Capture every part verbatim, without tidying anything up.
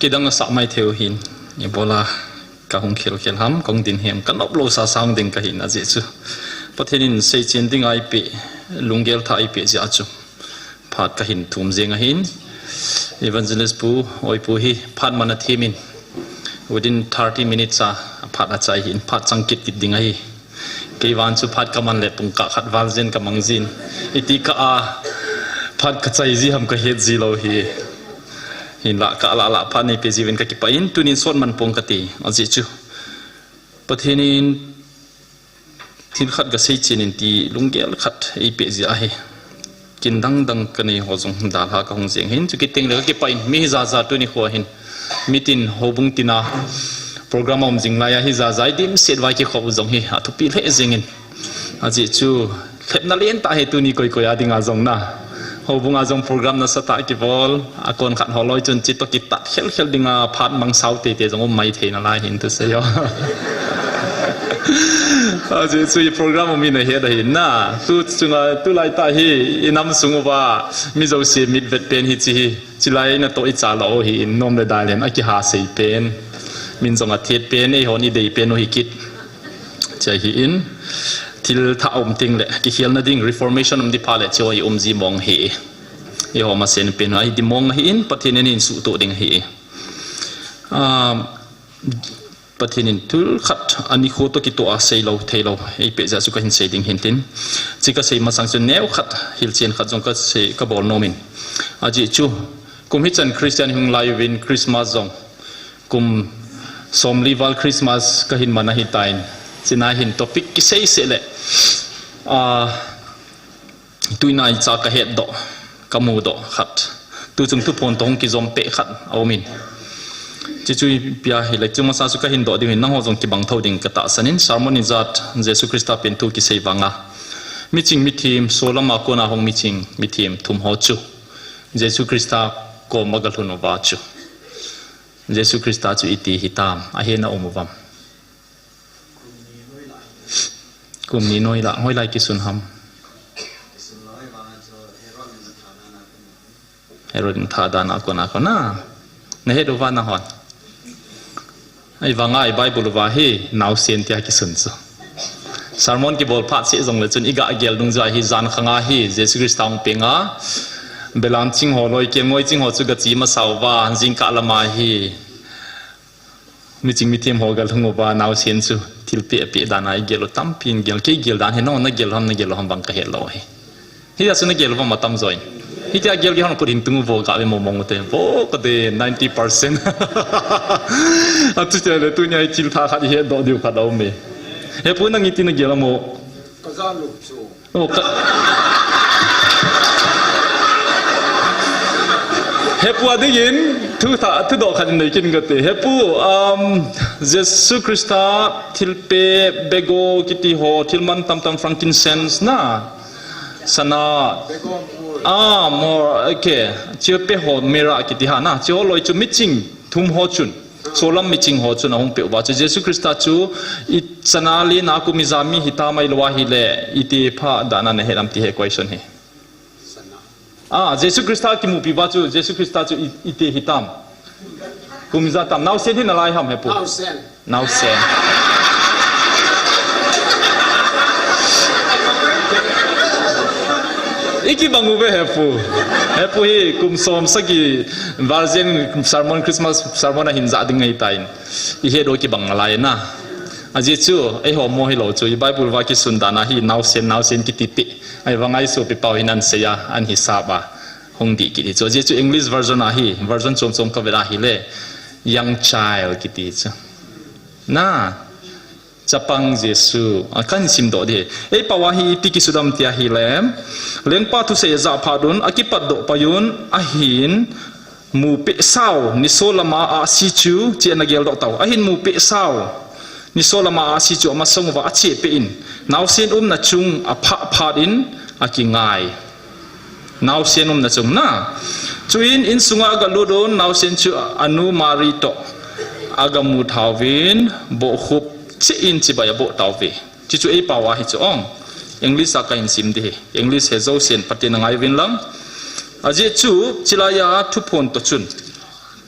Kidang asah mai thei u hin, ibola kahung khel khel ham, kahung din hem, kanop lou sasa hung ding kahin ajeh chu. Pathen in seichen ding a eipeh, lunggel thah eipeh jeh a chu phat kahin thum jeng ahin. Evangelist pu, oi pu hi phat man athem in, within thirty minutes a phat achai hin, phat chang kit kit ding ahi. Kei vang chu phat kaman le pung kah khat val jen kamang jin. Iti kah a phat kachai ji ham kahet ji lou hi. Hinlah kah lah lah phat neipe jiuvin kakipah in, tunin sot man pong kati. Ajeh chu Pathen in thil khat kasei chen in ti lunggel khat eipeh jeh ahi. Kin dang dang kanei ho jong dalha kahung jeng hin, chu kiti teng le kakipah in, mi hi jaja tuni kho hin. Mitin houbung tina program a um jing lai a hi jaja i dimset uva kikhop u jong hi athupi lheh jeng in. Ajeh chu lhepna lentah hi tuni koi koi a dinga jong na. Houbung a jong program nasatah kibol, akon khat ho loi chun chutoh kitat khel khel dinga phat mang sao tete jong um mai thei nalai hin thusei ho. Ajeh chu i program um in ahet ahin na. Tu chunga, tulai tah hi i nam sung uva mi jouse mitvet pen hiche hi. Chulai natoh i chalou hi in nom le dal in akiha sei pen. Min jong athet pen, eihon idei pen u hi kit. Chea hi in, thil thah um teng le, kikhelna ding, reformation um di phat le, chea hi um ji mong hi. Eiho masen pen u ahi di mong ahi in, Pathen in hin suhtoh ding ahi. Ah, Pathen in thil khat ani kho toh kitoh a seilou, theilou eipeh jeh chu kahin sei ding hin tin. Chu kasei masang chu neo khat, hilchen khat jong kasei, kabol nom in. Ajeh chu, kum hichan Christian hung lai uvin Christmas jong kum somli val Christmas kahin man ahitan. Chuna hin topic kisei seh le, ah, tunia icha kahetdoh, kamudoh khat. Tu chung thuphon toh hung kijom peh khat aum in. Chuchu ipi ahile, chu masa chu kahin doh ding in, nangho jong kibang thou ding katahsan in, sermon ijat, Jesu Christa pen thu kisei vanga. Miching mithem, solam a kona hung miching mithem thum ho chu Jesu Christa koma galhun uva chu. Jesu Christa chu iti hitam, ahin aum uvam. Kum ni noi lah, hoilai kisun ham. Herod in thah dan a kona kona. Nahet uva nahon. Ahivanga i Bible uva hi, naosen tia kisun chu. Sermon kibol phat seh jongle chun i gah gel dungjui a hi jan khang a hi, Jesu Christa hung peng a, belam ching ho loi kelngoi ching ho chu gache masa uva, jingkah lam a hi, miching mithem ho galhung uva, naosen chu thilpeh peh dan a i gel u tampi in gel, kei gel dan hi, nangho nagel ham, nagel lou ham vang kahet lou hi. Hijeh chun nagel uvam atam join. Hitia gel gel hon khut hin tung uvo, gave mong mong ute. Vo kate ninety percent. Achuti le tunia hi thil thah khat ihetdoh diu khat aum e. He pu nang iti nagel ham o? Kajan lup chu. Oh, ka... He pu adingin, thu thah, thudoh khat in nei kin kate. He pu, um, Jesu Christa thilpeh, bego kiti ho, thil man tamtam, frankincense na. Sana. Ah, myrrh, okay. Chea peh ho, myrrh kiti ha na. Chea ho loi chu miching thum ho chun. Solam miching ho chun ahung peh uva chu Jesu Christa chu i sana le na kum ija mi hitam, ahilou ahile iti phat dan a nahet ham ti hi question hi. Ah, Jesu Christa kimupi uva chu, Jesu Christa chu i, iti hitam. Kum ija tam, naosen hi nalai ham he pu? Naosen. Naosen. I kibang uve he pu. He pu hi kum som sagi val jen sermon, Christmas sermon ahin ja ding ahitan. I het u kibang nalai na. Ajeh chu, eiho mo hilou chu, i Bible uva kisun dan a hi naosen, naosen kiti ti. Ahivanga i sopi pau hin ahin sei a, ahin hisap a. Hung dih kit hi chu. Ajeh chu English version a hi, version chom chom kavet ahile, young child kiti chu. Na, chapang Jesu, a kahin simdoh ding. Ei pau a hi iti kisudam ti ahile, lengpa thusei ajah phat un, akipatdoh pai un, ahin, mupeh sao, nisolam a ahsi chu, chea nageldoh tau. Ahin mupeh sao, nisolam a ahsi chu amasang uva achepeh in, naosen umna chung aphah phat in, akingai. Naosen umna chung na. Chuin insunga agalut un, naosen chu anu Mari toh agamu tauvin, bohkhup cheh in chibai aboh tauve. Chuchu ei pau a hi chu ong. English a kahin sim ding hi. English he jousen Pathen in angai uvin lang. Ajeh chu, chulai a thuphon toh chun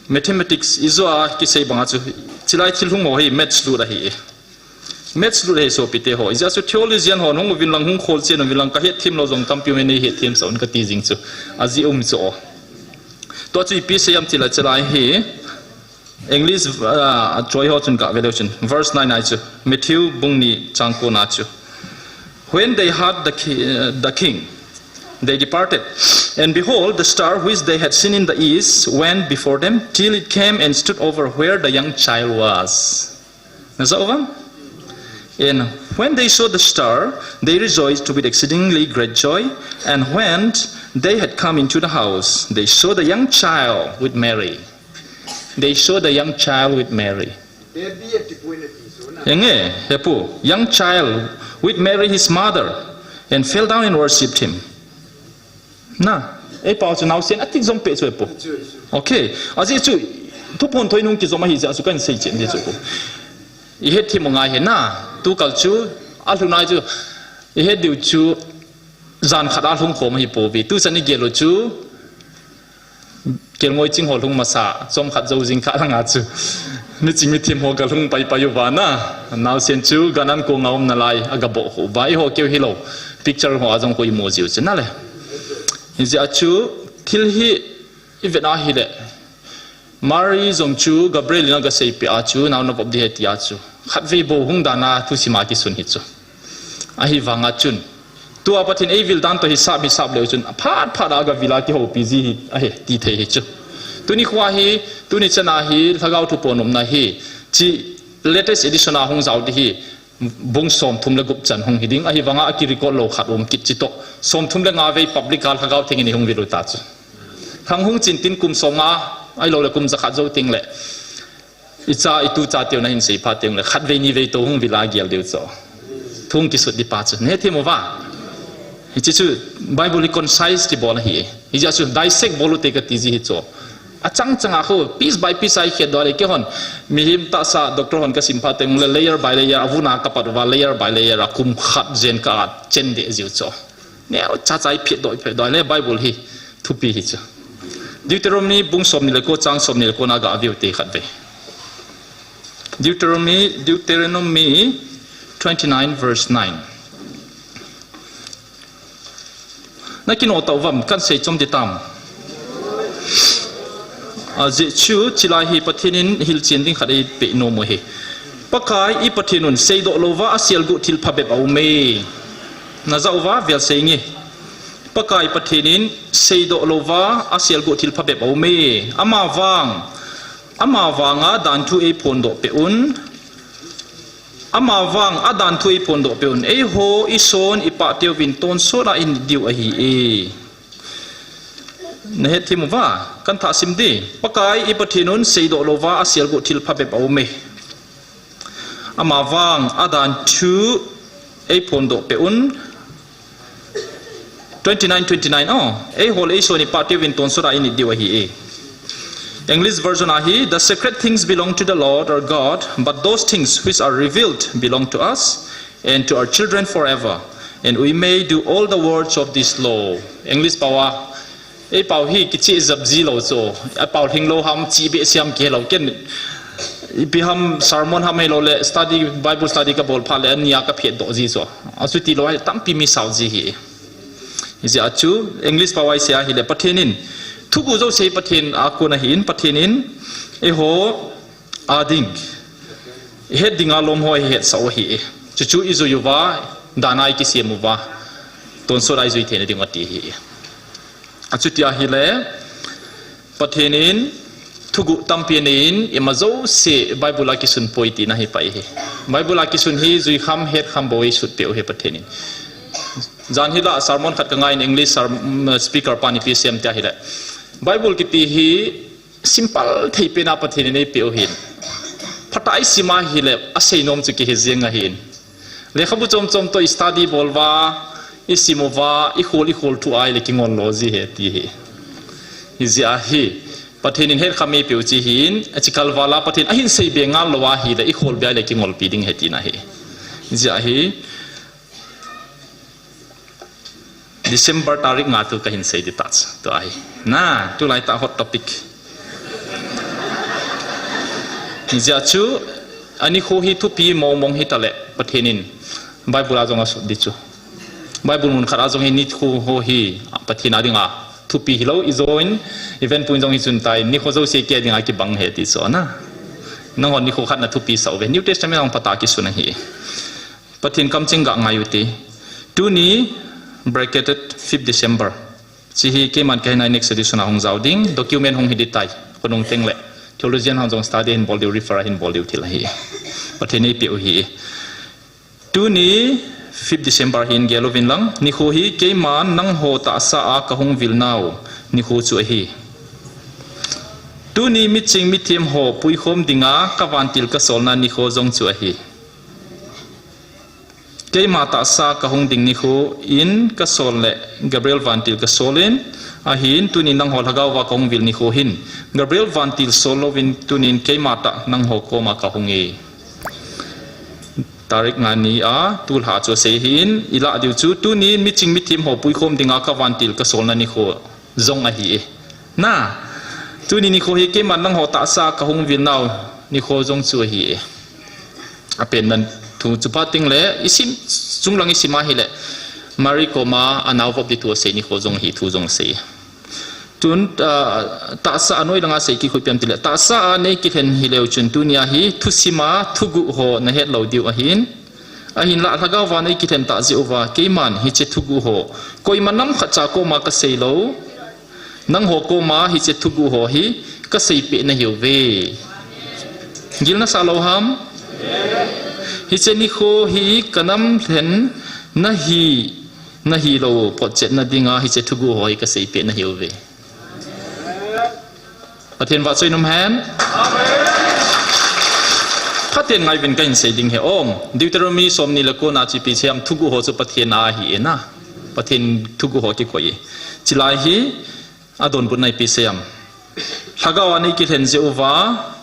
Mathematics ijo a kisei banga chu, chilai thil hung ho hi maths lut ahi. Maths lut ahi sopite ho. Ijeh chu theologian hon hung uvin lang, hung kholchen uvin lang, kahet thim lou jong tampi um e, neihet thim sah un kati jing chu. Ajeh um chu o. Tua chu ipi sei am tile chilai hi English, ah, choi ho chun kave leu chun. Verse nine a chu. Matthew bung ni chang ko na chu. When they heard the ki-, uh, the king, they departed. And behold, the star which they had seen in the east went before them till it came and stood over where the young child was. Naja uvam? And when they saw the star, they rejoiced with exceedingly great joy. And when they had come into the house, they saw the young child with Mary. They saw the young child with Mary. Enge, hepu, young child with Mary his mother, and fell down and worshipped him. Na, ei pao chu naosen atik jom pe chu hepu. Okay, ajeh chu, thuphon thoi nung kijom ahi jeh chu kan sei chen di chu pu. Ihet thim u ngai he na, tukal chu, alhun a chu, ihet diu chu, jan khat a lhung khom ahi pouve. Tuchan igel u chu, kelngoi ching ho lhung masa, chomkhat jou jing kha langa chu. Miching mithim ho kalhung paipai uva na. Naosen chu gan an kong a um nalai, aga boh khu uva. Eiho keu hilou. Picture ho a jong khu imu jiu chu nale. Hijeh a chu, thil hi ivet a hile. Mary jong chu Gabriel in aga seipeh a chu, nao navop ding ahi tia chu. Khatvei bou hung dan a thusim a kisun hi chu. Ahivanga chun. Tua Pathen eivil dan toh hisap, hisap leu chun. Phat, phat a aga vil a kihoupi ji hi, ahi, ti thei hi chu. Tuni khoa hi, tuni chan a hi, Lhagao Thuphon umna hi. Chi latest edition a hung jao ding hi. Bung somthum le gup chan hung hi ding, ahivanga aki record lou khat um kit chi toh. Somthum le nga vei public a Lhagao Theng in ihung vil u ta chu. Lhang hung chin tin kum somnga, ahilou le kum jakhat jou teng le. Icha, itu cha teu nahin sei phat teng le, khatvei nivei toh hung vil a gel diu chu. Thu hung kisut ding pa chu. Nahet thim uva. Hiche chu Bible hi concise kibol ahi. Hijeh chu dissect bol u te kati ji hi chu. Achang chang a khu, piece by piece a ikhet doh le keihon. Mihem tahsa doctor hon kasim phat teng le layer by layer, avun a kapat uva layer by layer a kum khat jen ka chen deh jiu chu. Neocha cha iphet doh, iphet doh le Bible hi thupi hi chu. Deuteronomy bung somni le ko chang somni le ko na ga view te khatvei. Deuteronomy, Deuteronomy twenty-nine verse nine. Nakino tauvam, kan sei chom ding tam. Ajeh chu, chilai hi Pathen in hilchen ding khat eipeh nom u ahi. Pakai i Pathen un seidoh louva aselguh thil phabep aume. Naja uva, vel sei nge. Pakai Pathen in seidoh louva aselguh thil phabep aume. Amavang, amavanga danthu eiphondoh peh un. Amavang adanthu eiphondoh peh un. Eiho ison ipah teuvin tonsot a init diu ahi e. Nahet thim uva, kan thah sim ding. Pakai i Pathen un seidoh louva aselguh thil phabep aume. Amavang adanthu eiphondoh peh un. Twenty-nine, twenty-nine, oh, eiho le eison ipah teuvin tonsot a init diu ahi e. English version a hi, the secret things belong to the Lord our God, but those things which are revealed belong to us and to our children forever, and we may do all the words of this law. English pao a, ei pao hi kicheh jap ji lou chu, apao lhing lou ham, chih behseh ham kihe lou ken. Ipi ham sermon ham hilou le study, Bible study kabol phat le ania kaphet doh ji chu. Achuti lou a tampi mi sao ji ahi. Hijeh a chu English pao a isei a hile Pathen in. Thuguh jouse hi Pathen a kon ahin, Pathen in eiho a ding. Ihet dinga lom ho ihetsah u ahi e. Chuchu ijui uva, dan a ikisem uva. Tonsot a ijui theina ding u ati ahi e. Achuti ahile, Pathen in thuguh tampi anei in, ima jouse Bible a kisun poi tina ahi pai hi. Bible a kisun hi juikham, hetkham bou eisut peh u ahi Pathen in. Jan hi la sermon khat kangai in English ser-, mm, speaker pan ipi asei em tia hile. Bible kiti hi simple thei pen a Pathen in eipeh u ahin. Phatah a isim a hile, asei nom chu kihe jeng ahin. Lekhabu chom chom toh i study bol uva, isim uva, ikhol, ikhol thu a ahile kingol lo ji ahi ti ahi. Hijeh a hi, Pathen in hetkham eipeh u chu ahin, achi kal val a Pathen ahin seibe ngal lou ahile, ikhol be ahile kingolpi ding ahi tina ahi. Hijeh a hi, December tarik nga tu kahin sei ding tah chu, tua hi. Na, tulai tah hot topic. Hijeh chun, anikho hi thupi mong mong hita le, Pathen in Bible a jong asut ding chu. Bible mun khat a jong hi nikho ho hi Pathen a dinga thupi hilou, ijoin, event pun jong hi chun tai, nikho jouse kei dinga kibang ahi ti chu na. Nanghon nikho khat nathupi sah uve. New Testament a hung phatah a kisun ahi. Pathen kamcheng ga ngai ute. Tuni, bracketed, fifth December. Hiche hi keiman kahin next edition a hung jao ding, document hung hi ding tai. Khonung teng le theologian hon jong study hin bol diu, refer a hin bol diu thil ahi. Pathen in eipeh u ahi. Tuni, fifth December hin gel uvin lang, nikho hi keiman nangho tahsa a kahung vil nau nikho chu ahi. Tuni miching mithem ho puikhom dinga kavantil kasolna nikho jong chu ahi. Keima tahsa kahung ding nikho in kasol le Gabriel vantil kasol in, ahin tuni nangho lhagao va kahung vil nikho hin Gabriel vantil sol louvin tunin keima tah nangho koma kahung e. Tarik nga ni a, tulha chu asei ahin, ilah diu chu, tuni miching mithem ho puikhom dinga kavantil kasolna nikho jong ahi e. Na, tuni nikho hi keiman nangho tahsa kahung vil nau nikho jong chu ahi e. Apen nan thu chu pha teng le, isim, chunglang isim ahile, Mary koma anao vop ding thu asei nikho jong ahi thu jong asei. Tun, ah, tahsa a noi langa sei kikhuh ipi ham tile, tahsa a nei kilhen hileu chun tunia hi thusim a thuguh ho nahet lou diu ahin. Ahinlah lhagao va nei kilhen tah jeh uva, keiman hiche thuguh ho koima nam khat cha koma kasei lou. Nangho koma hiche thuguh ho hi kasei peh nahiuve. Gil nasah lou ham? Hiche nikho hi kanam lhen nahi, nahi lou photchetna dinga hiche thuguh ho hi kasei peh nahiuve. Pathen vahchoi nom hen. Phaten ngaiyuvin kahin sei ding ahi. Deuteronomy somni le kona chu ipi asei ham, thuguh ho chu Pathen a ahi e na. Pathen thuguh ho kikoi e. Chulai hi adonbutna ipi asei ham. Lhagao a nei kilhen jeh uva,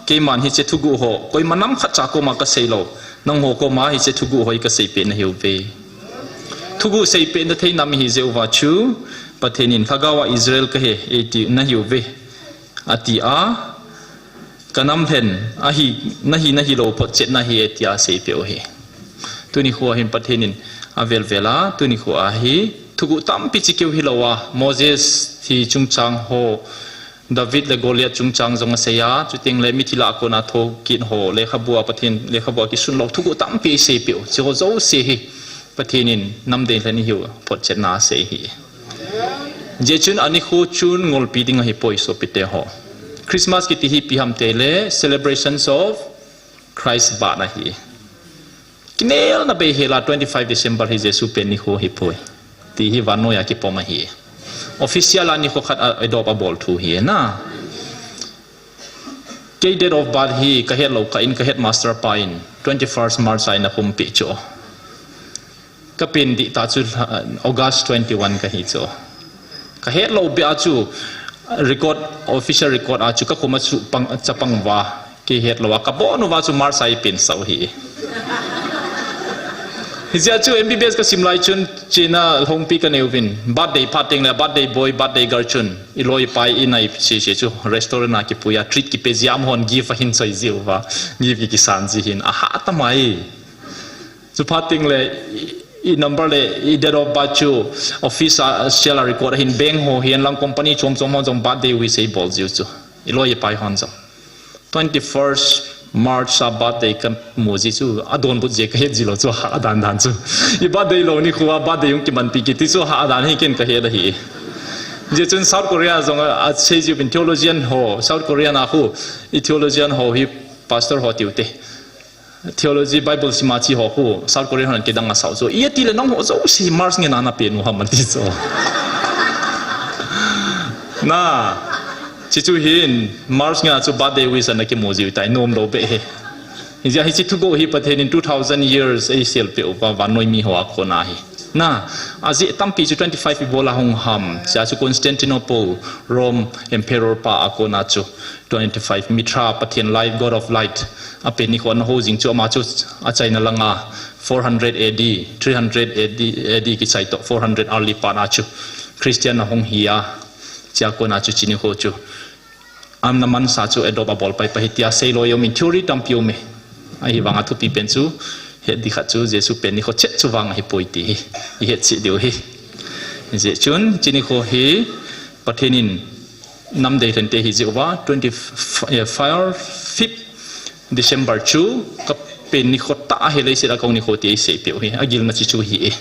keiman hiche thuguh ho koima nam khat cha koma kasei lou. Nangho koma hiche thuguh ho hi kasei peh nahiuve. Thuguh sei peh nathei nam ihi jeh uva chu, Pathen in lhagao a Israel kahi, eiti nahiuve. Ati a, kanam lhen, ahi, nahi, nahi lou photchetna ahi e tia asei peh u ahi. Tuni khoa hin Pathen in avel vel a, tuni khoa hi, thuguh tampi chikeu hilou a, Moses thi chungchang ho, David le Goliath chungchang jong asei a, chuteng le mithi lah a kona thokit ho, lekhabu a Pathen, lekhabu a kisun lou, thuguh tampi asei peh u, hiche ho jouse hi, Pathen in namdei lhen ihiu photchetna asei ahi. Hijeh chun anikho chun ngolpi ding ahipoi sopite ho. Christmas kiti hi ipi ham tile celebrations of Christ birth ahi. Kinelna bei hela twenty-five December hi Jesu pen nikho ahipoi. Ti hi vannoi a kipom ahi. Official a nikho khat a adopt abol thu hi na. Kei date of birth hi kahet lou, ka in ka headmaster pa in twenty-first March a eina khum peh chu. Ka pen dih ta chu, uh, August twenty-one kahi chu. Kahet lou beh a chu record, official record a chu kakhum a chu pang, chapang uva. Kihet lou a kabon uva chu March a eipensah u ahi. Hijeh a chu M B B S kasim lai chun chena lhongpi kanei uvin. Birthday phat teng le birthday boy, birthday girl chun. Iloi ipai in a isei sei chu restaurant a kipui a treat kipe jeh a amahon gift ahin choi jiu va. Gift kisan ji hin ahah tamai. Chuphat teng le i, i number le i date of birth chu office a, sale a record ahin bank ho hihen lang company chom chom ho jong birthday wish eibol jiu chu. Iloi ipai hon jong. Twenty-first March a birthday kamu ji chu, adonbut jeh kahet ji lou chu, hah dan dan chu. I birthday lou nikho a birthday hung kimanpi kiti chu, hah dan hi ken kahet ahi. Hijeh chun South Korea jong a, asei jiu vin theologian ho, South Korea na khu, i theologian ho hi pastor ho tiu te. Theology Bible sima chi ho khu, South Korea hon kidang asau chu. I ati le nangho jouse March ngena napen u ham anti chu. Na, chi chu hin, March ngena chu birthday wish ana kimu jiu tai, nom lou beh hi. Hijeh a hiche thuguh hi Pathen in two thousand years eisel peh uva, vannoi mi ho a kona hi. Na, ajeh tampi chu twenty-five ibola hung ham, chua chu Constantinople, Rome Emperor pa a kona chu. Twenty-five, Mithra, Pathen light, God of light. Apen nikho ana hou jing chu ama chu achaina langa four hundred A D, three hundred A D, A D kichai toh, four hundred early part a chu Christian ahung hi a, chua kona chu chi nikho chu. Amna mansa chu adopt abol pai pai hi tia seilou jong um in theory tampi um e. Ahivanga thupi pen chu, het ding khat chu Jesu pen nikho chet chu vang ahipoi ti hi ihet cheh diu ahi. Hijeh chun, hiche nikho hi Pathen in nam deilhen te hi jeh uva, twenty-five, fifth December chu kapen nikho tah ahi, leiset a kahung nikho ti eiseipeh u hi, agilna chu chu hi e.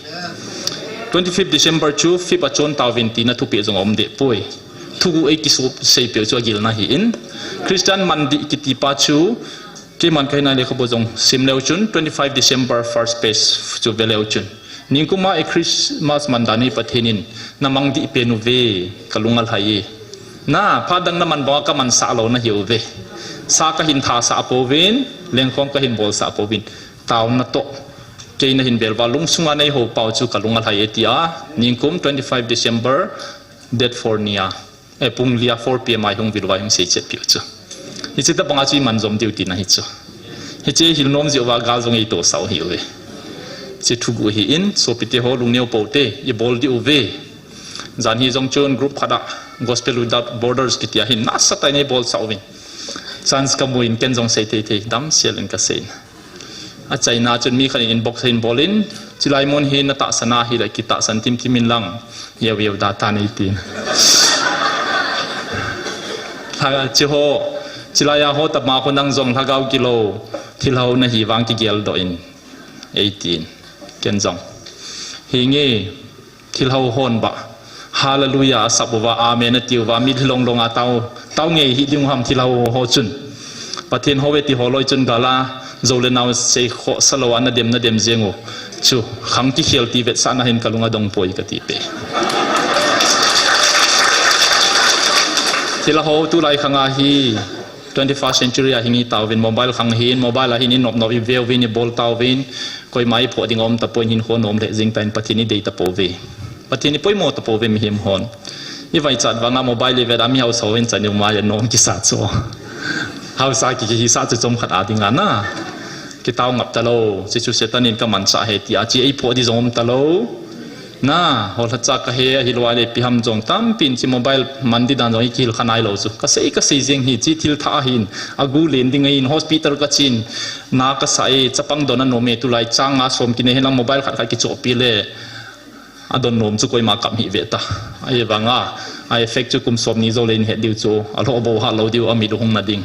Twenty-fifth December chu fifth a chon tauvin tina thupeh jong aum deh poi. Thuguh eikisei peh u chu agilna ahin. Christian mandih kiti pa chu, keiman kahinai lekhabu jong sim leu chun, twenty-five December first page chu ve leu chun, ningkum a i Christmas man dan hi Pathen in namang dih pen uve, kalung alhai e. Na, phat dang naman banga kamansah lou nahiuve. Sa kahin thasah pouvin, lengkhom kahin bolsah pouvin, taona toh kei nahin bel uva lungsunga neihou pau chu kalung alhai e tia, ningkum twenty-five December, date four nia, eh, pung lia four P M a hung vil uva hung seichet peh u chu. Hiche tabanga chu iman jom diu tina hi chu. Hiche hilnom jeh uva gal jong eitosah u ahiuve. Hiche thuguh ahin, sopite ho lungneo pou te, ibol diu ve. Jan hi jong chun group khat a Gospel Without Borders kitia hin nasatah in eibolsah uvin, chance kamu in ken jong sei thei thei damsel in kasei in. Achaina chun mi khat in inbox a hin bol in, chulai mun hi natahsan ahile kitahsan thim thim in lang, yeu yeu da tan eitin. Hiche ho, chulai a ho tama ho nang jong lhagao gilou thilhou nahi vang kigeldoh in, eitin. Ken jong, hinge, thilhou hon ba, Hallelujah asap uva, Amen ati uva, mitlhi long long a tao, tao ngei hih ding u ham thilhou ho chun. Pathen hou e ti ho loi chun gal a jou le nao sei khohsa lou a nadem nadem jeng u chu, khang kikhel ti vetsahna hin kalung adong poi kati peh. Thilhou tulai khang a hi twenty-first century a hing hitauvin, mobile khang ahin, mobile a hin inop nop ive uvin, ibol tauvin, koima iphoh ding aum tapon, hinkho nom lheh jeng tan, Pathen idei tapouve. Pathen ipoimo tapouve mihem hon. Ivaichat vanga mobile ivet a mi hausa ho hin chan ium a le nom kisa chu, hausa ki, kihisah chu chomkhat a dinga na, kitao ngap talou, hiche chu Satan in kamanchah ahi tia, hiche eiphoh di jong um talou. Na, holhacha kahi ahilou le ipi ham jong tampin hiche mobile man di dan jong ikihil kha nailou chu. Kasei, kasei jeng hi, hiche thil thah ahin, agu len ding ahin, hospital kachen, na kasah e, chapang don anom e, tulai chang nga som kinei henlang mobile khat khat kichohpeh le adon nom chu koima kap hih ve ta. Ahivanga a effect chu kum somni jou le in het diu chu, alhoh bou hat lou diu, amit u hung na ding.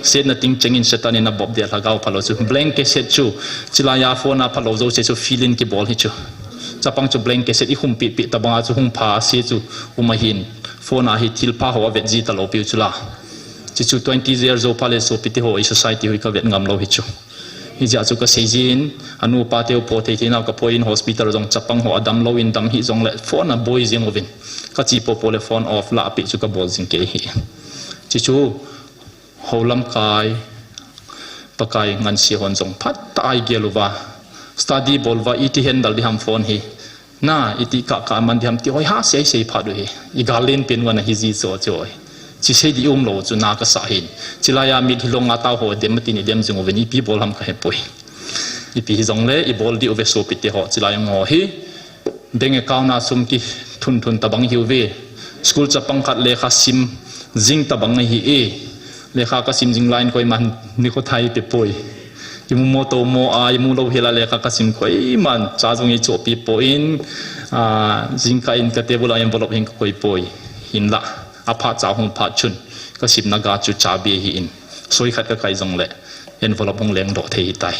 Setna ting chengin Satan in abop dia lhagao phalou chu. Blank cassette chu, chulai a phone a phalou jouse chu fill in kibol hi chu. Chapang chu blank cassette ikhum peh peh tabanga chu hung pha se chu um ahin. Phone a hi thilpha ho avet ji talou piu chula. Hiche chu twenty years jou pha le sopite ho, i society ho kavet ngam lou hi chu. Hijeh a chu kasei jin, anupa teu pho thei thei nau kapoi in, hospital jong chapang ho adam lou in, dam hih jongle phone aboi jeng uvin, kache popo le phone off lah peh chu kabol jing kei hi. Hiche chu hou lamkai, Pakai ngansi hon jong phatah a igel uva, study bol uva, iti handle di ham phone hi. Na, iti kah kah man di ham ti hoi ha sei sei phat u hi. Igal len pen uva nahi ji chu chu hoi. Hiche sei di umlou chu na kasah hin. Chulai a mitlhi long a tao ho dem atin idem jing uvin, ipi bol ham kahepoi. Ipi hijongle ibol diu ve sopite ho, chulai a ngo hi. Bank account a sum kithun thun tabang ahiuve. School chapang khat lekha sim jing tabang ahi e. Lekha kasim jing lai in koiman nikho thai pe poi. Imu mo to mo a, imu lou hela lekha kasim koiman cha jong eichohpeh poi, ah, jingkah in ka table a envelope hin kakoi poi. Hinlah, aphat cha hung phat chun, kasimna ga chu chabi ahin. Soi khat kakai jongle envelope hung lengdoh thei hitai.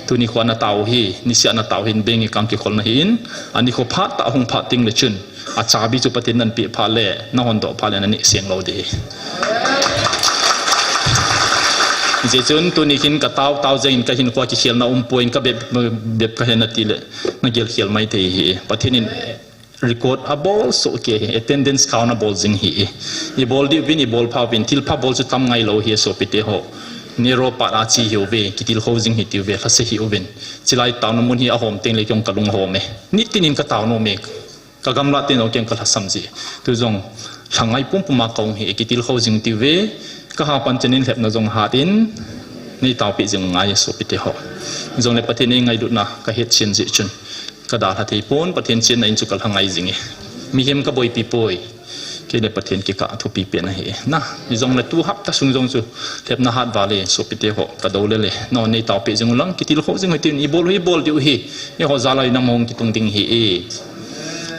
Tuni kho natao hi, niseh a natao hin bank account kikholna ahin, anikho phat tah hung phat teng le chun, achabi chu Pathen in napeh phat le, nahon doh phat le naneh seng lou ding. Hijeh chun tuni khin katao, tao jeng in kahinkho a kikhelna umpoi, kabep, bep kahi nati le, nagel khel mai thei hi. Pathen in record abol soh kei hi, attendance count abol jing hi. Ibol diu vin, ibol pha uvin, thilpha bol chu tam ngailou hi sopite ho. Nero pat a che hiuve, kitilkhou jing hi tiuve, lhase hih uvin. Chulai taona mun hi ahom teng le keiin kalung ahom e. Nitin in katao nom e. Kagamla teng jong keiin kalhasam ji. Tu jong lhangai pumpum a kahung hi, kitilkhou jing tiuve. Kaha pan chen in lhepna jong hat in, neitaopeh jing ngai sopite ho. Jongle Pathen in eingailutna kahet chen jeh chun, kadalha thei pon, Pathen chenna in chu kalha ngai jing e. Mihem kaboipi poi. Kei le Pathen kikah thupi pen ahi. Na, hijongle tu hapta sung jong chu lhepna hat val e, sopite ho, kadou le le. No, nei taopeh jing u lang, kitilkhou jing u hitin, ibol u hi bol diu ahi. Eiho jal a inam hung kitung ding ahi e.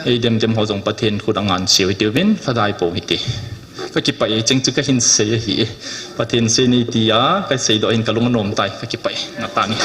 Ei demdem ho jong Pathen khut a ngansiu hitiuvin, lhadai pou hite. Kakipah e, cheng chu kahin sei ahi e. Pathen sei nei tia kaseidoh hin kalung anom tai, kakipah e, ngatah ni.